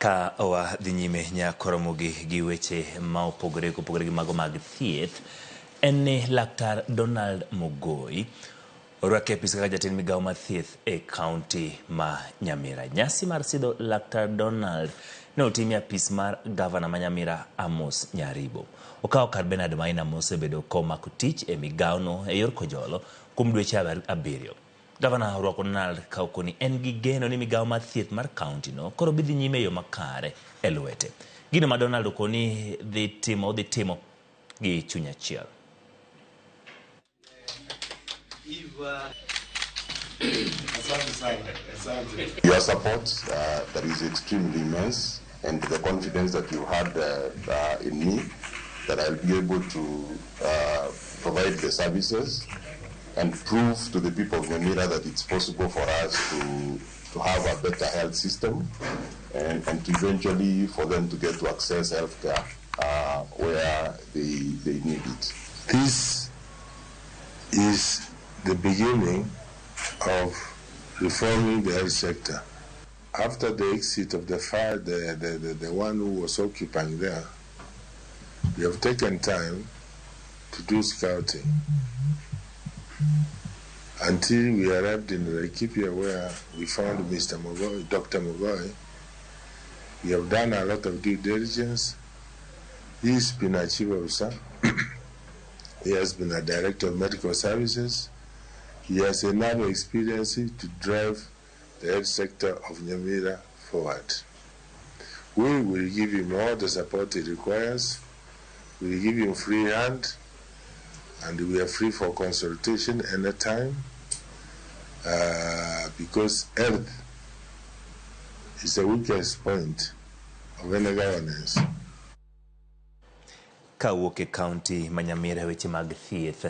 Ka wadhi nyime nyakoromogi gi weche ma opogore opogore gi mago mag thieth, en ni Laktar Donald Mogoi orwaki e apis kaka jatend migawo mar thieth e kaunti ma Nyamira. Nyasi mar sidho Laktar Donald ne otim e apis mar gavana ma Nyamira Amos Nyaribo. Okawo kar Bernard Maina mosebedo komako tich e migawono e yor kojolo kuom dweche 7. Gavana orwako Donald ka okoni en gi geno ni migawo mar thieth mar kaunti no koro bidhi nyime e yo makare e lwete. Gino ma Donald okoni dhi timo odhi timo gi chuny achiel. Your support that is extremely immense and the confidence that you had in me that I'll be able to provide the services and prove to the people of Nyamira that it's possible for us to have a better health system and to eventually for them to get to access healthcare where they need it. This is the beginning of reforming the health sector. After the exit of the fire, the one who was occupying there, we have taken time to do scouting until we arrived in Laikipia, where we found Mr. Mogoi, Dr. Mogoi. We have done a lot of due diligence. He's been a chief officer. He has been a director of medical services. He has enough experience to drive the health sector of Nyamira forward. We will give him all the support he requires. We will give him free hand, and we are free for consultation anytime, because health is the weakest point of any governance. Kawuok e kaunti ma Nyamira, weche mag thieth.